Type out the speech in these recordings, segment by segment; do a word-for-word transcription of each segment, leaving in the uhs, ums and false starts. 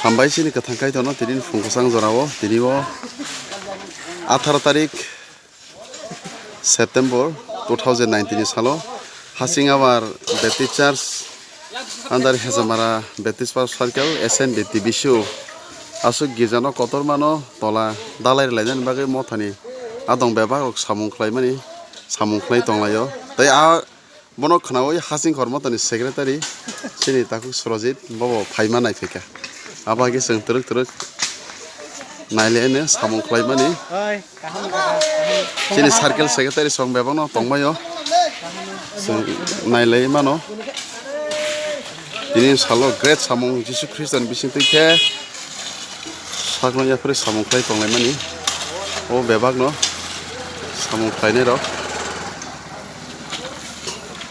Hambai chini kwthang Kaitorno tini phung kwchang jorao, tini o atharo tarik September two thousand nineteen ni salo Hasing Abar Baptist Church under Hejamara Baptist Parish Circle S N B T B C O aswk girjano kotormano tola dalai rwlainani bagwi mothani adong bebak rok samung khlaimani samung khlai tonglaio. Tei a Bono khnaui Hasing Khormotani secretary chini takhuk Surojit bobo phaima naiphaikha. Abo hai khe chwng twrwk twrwk naileno samung khlaimani. Chini circle secretary song bebakno tongbaio. Chwng nailai mano. Tini salo great samung Jisu Khristoni bisingtwi khe sakno yaphre samung khlai tonglaimani. O bebakno samung khlainai rok.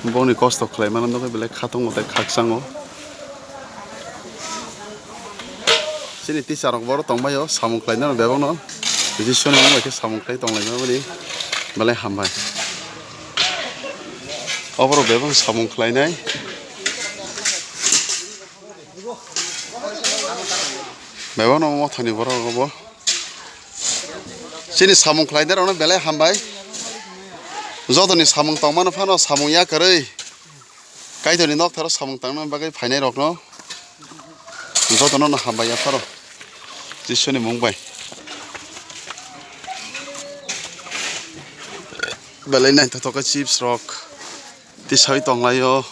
Bongni kosto khlaimano nugwi belai khatungmo tei khakchangmo. Chini teacher rok boro tongbaio samung khlainai rok bebakno Jisuni mung bai khe samung khlai tonglaimani belai hambai. Oborok bebak samung khlainai. Bebakno mothani borok obo. Chini samung khlainai rokno belai hambai. Jotoni samung tongmano phano samung yakarwi Kaitorni noktharo samung tangna bagwi phainai rokno jotono no hambai yapharo Jisuni mung bai. Belai naithotok khe chips rok tisaui tonglaio.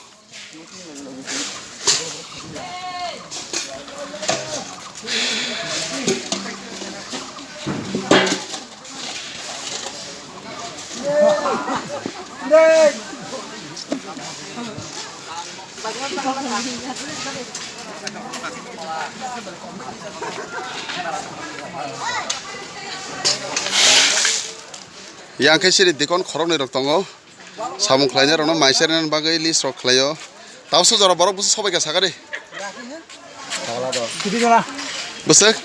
Yang khe siri dikon khoroknwi rok tongo. Samung khlainai rokno mai sernani bagwi list rok khlaio. Tabuk sojora borok bwswk sobai kha sakari. Bwswk?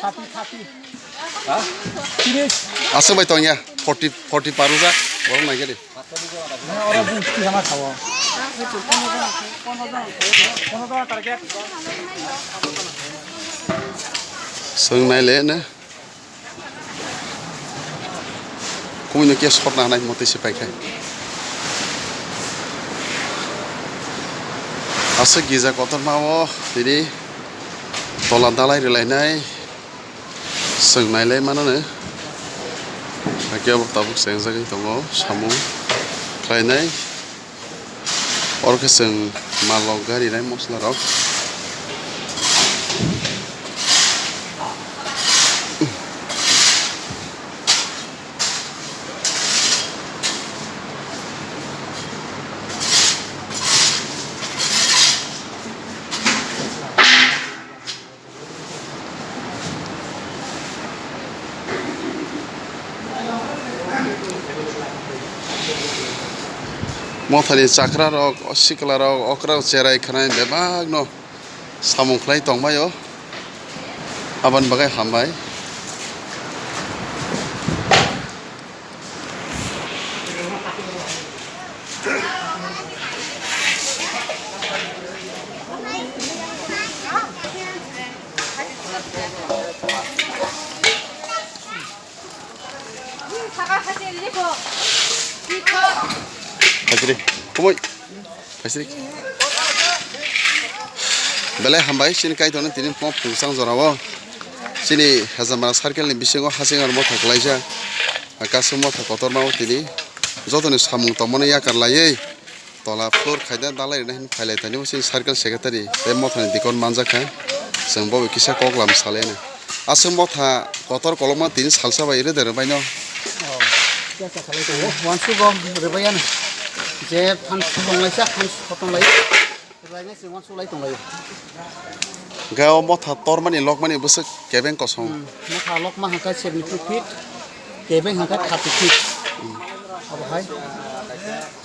Aswk bai tongya. Forty, forty par wngkha. Borok naikhe di. Swng naile ne. Kumui no khe sotna hanai motwi se paikha. Aswk gija kotorma o tini tola dalai rwlainai swng nailai mano no. Hakhe obo tabuk chengjagwi tongo samung khlainai. Oro khe chwng malrok gari nai moslarok. Mothani chakra rok, sikla rok, okra rok cherai khanai bebak no samung khlai tongbai o. Aboni bagwi hambai. Phaisiri, kumui, phaisiri. Belai hambai, chini kaitorno tini phungo phungsang jorao. Chini Hejamara circle ni bisingo Hasing Abar motha kwlaijak. Kaisa motha kotorma o tini jotoni samung tongmani yakar laiwi. Tola floor khaida dalai rwna hinwi phailai tani bo chini circle secretary tei mothani dikon manjakha. Chwng bo bai kisa koklam salai anw. Aswk motha kotor kolokma tini salsa bai rwdar rwbaino. Oh, kisa salai tongo. Wansuk bo rwbai anw. Je phan song laisa, phan sotong lai. Rwbaino chwng wansuk lai tong lai. Gao motha tormani lokmani bwswk kebeng kosom. Hmm, motha lokma hwnkha seventy two feet, kebeng hwnkha thirty feet. Abo hai.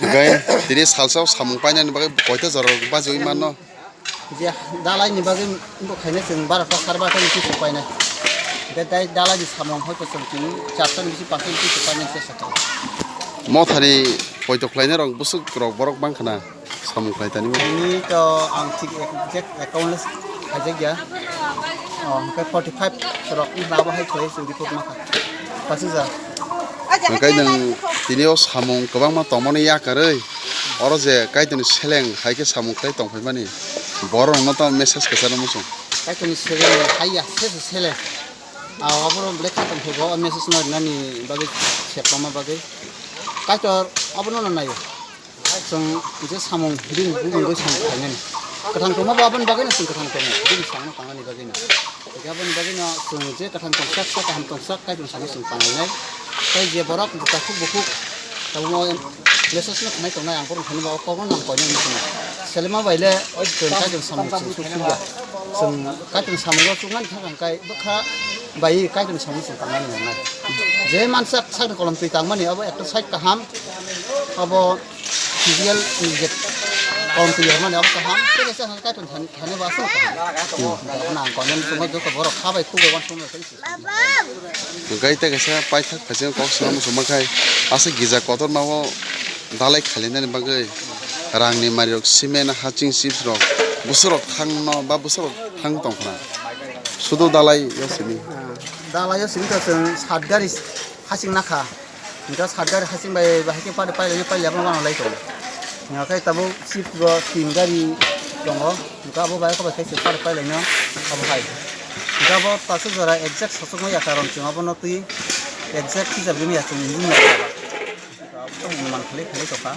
Hwnkhe tini salsa o samung painani bagwi koita jora bajiwi manno? Je dalai ni bagwi bo khaina chwng barota sar barota ni bisingo painai. Hwnkhe dai dalai ni samung hoito chwng tini charta ni bisingo panchta ni bisingo painani chesta khaio. Mothani poito khlainai rok bwswk rok borok bangkha na? Samung khlai tani bo. Ini to ang thik exact account le khaijak ya. Oh, hwnkhe forty five rok wngkha, abo hai khlai chwng report ma kha. Pachijar. Hwnkhe nwng tini o samung kwbangma tongmani yakarwi, oro je Kaitorni seleng hai khe samung khlai tongphaimani, borok rokno tamo message kwcharo muchung. Kaitorni seleng hai ya, se se seleng. Ah, oborok belai kha tongphai bo, o message no rinani bagwi, seplama bagwi. Kaitor obono no naio. Chwng je samung bini bumungwi samung khlainani. Kwthang tongma bo aboni bagwino chwng kwthang tongo. Bini samung tangmani bagwino. Hwnkhe aboni bagwino chwng je kwthang tongsak, tei kaham tongsak, Kaitorni samung chwng tanglainai. Tei je borok takhuk bukhuk tabukno message no khnai tongnai, ang borokno khainwi ba o kokno nang koinani muchungo. Selema bai le chwng Kaitorni samung chwng suk suk ya. Chwng Kaitorni samungo chuknani thang khe bwkha bai Kaitorni samung chwng tangmani nangnai. Je mansak sakni kolom twi tangmani abo ekta side kaham. Abo physical ni je kolom twi rwmani abo kaham. Tei kaisa hwnkhe Kaitorni thani, thani bo aswk kaham. Abo nang koinani muchungo joto borok kha bai khuk bai uansukmani. Hwnkhe tei kaisa paithak phaising kok swnam muchungma khai aswk gija kotorma o dalai khalinani bagwi rangni marirok, cement, haching, chips rok, bwswk rok thangno ba bwswk rok thang tongkhna. Sudu dalai o simi. Ah, dalai o simi to chwng sat gari haching nakha. Hwnkhe sat gari haching bai bahai khe pari pailai pailai abo mano lai tongo. Hwnkhe tabuk chips bo tin gari tongo. Hwnkhe abo bai khe bai khe se pari pailai no abo hai. Hwnkhe abo taksa jora exact sosokma ya karon chwng abono twi exact hisab rimya chwng nini ya. Abo to man khlai khlai tokha.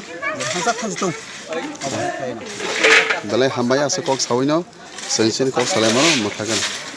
Thansa thansi tung. Abo hai khlai no. Belai hambai aswk kok sawi no. Chwng chini kok salai mano mwthagan.